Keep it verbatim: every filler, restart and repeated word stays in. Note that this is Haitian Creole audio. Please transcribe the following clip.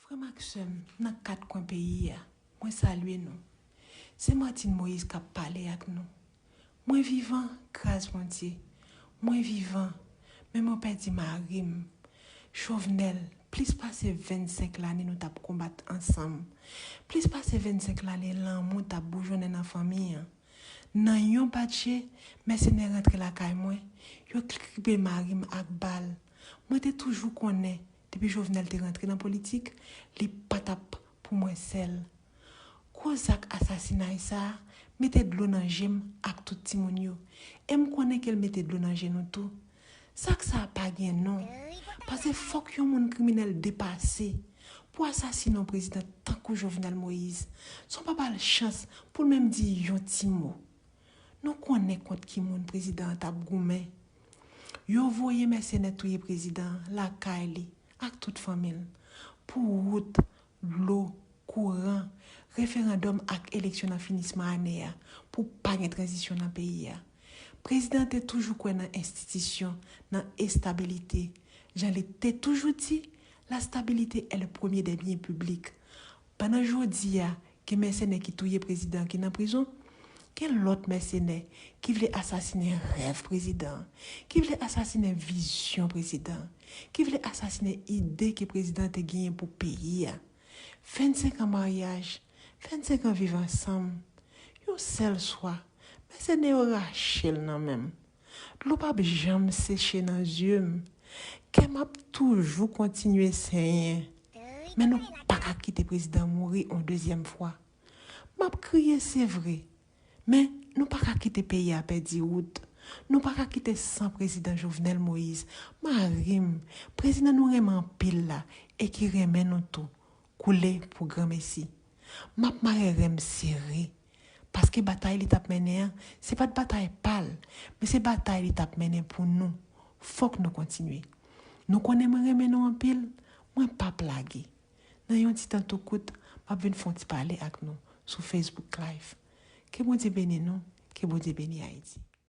Frè m ak sè m nan kat kwen peyi a, mwen salye nou. Se Martine Moïse k ap pale ak nou. Mwen vivan, gras Bondye. Mwen vivan, men mwen pèdi mari m. Jovenel, plis pase vennsenk lane nou t ap konbat ansanm. Plis pase vennsenk lane lanmou t ap boujonnen nan fanmi an. Nan yon batje, mèsenè rantre lakay mwen, yo kripe mari m ak bal. Mwen te toujou konnen, depi Jovenel te rantre nan politik, li pa t ap pou mwen sèl. Gwo zak asasinay sa a mete dlo nan je m ak tout timoun yo. E m konnen ke l mete dlo nan je nou tou. Zak sa a pa gen non. Paske fòk yon moun kriminèl depase pou asasine yon prezidan tankou Jovenel Moïse, san w pa ba l chans pou l menm di yon ti mo. Nou konnen kont ki moun prezidan an t ap goumen. Yo voye mèsenè touye prezidan an lakay li ak tout fanmi l pou wout, dlo, kouran, referandòm ak eleksyon nan finisman ane a pou pa gen tranzisyon nan peyi a. Prezidan an te toujou kwè nan enstitisyon, nan estabilite. Jan li te toujou di, la stabilité est le premier des biens publics. Pandan jodi a, gen mèsenè ki touye prezidan ki nan prizon, gen lòt mèsenè ki vle asasinen rèv prezidan, ki vle asasinen vizyon prezidan, ki vle asasinen ide ke prezidan te genyen pou peyi a. Vennsenk an maryaj, vennsenk an viv ansanm, yon sèl swa, mèsenè yo rache l nan men m. Dlo p ap janm seche nan zye m. Kè m ap toujou kontinye senyen. Men nou pa ka kite prezidan mouri yon dezyèm fwa. M ap kriye, se vre. Men nou pa ka kite peyi a pèdi wout. Nou pa ka kite san prezidan Jovenel Moïse, mari m, prezidan nou renmen anpil la e ki renmen nou tou, koule pou granmesi. M ap mare ren m sere. Paske batay li t ap mennen an, se pa t batay pa l, men se batay li t ap mennen pou nou. Fòk nou kontinye. Nou konnen mwen renmen nou anpil, mwen p ap lage. Nan yon ti tan tou kout, m ap vin fè yon ti pale ak nou sou Facebook Live. Ke Bondye beni nou, ke Bondye beni Ayiti.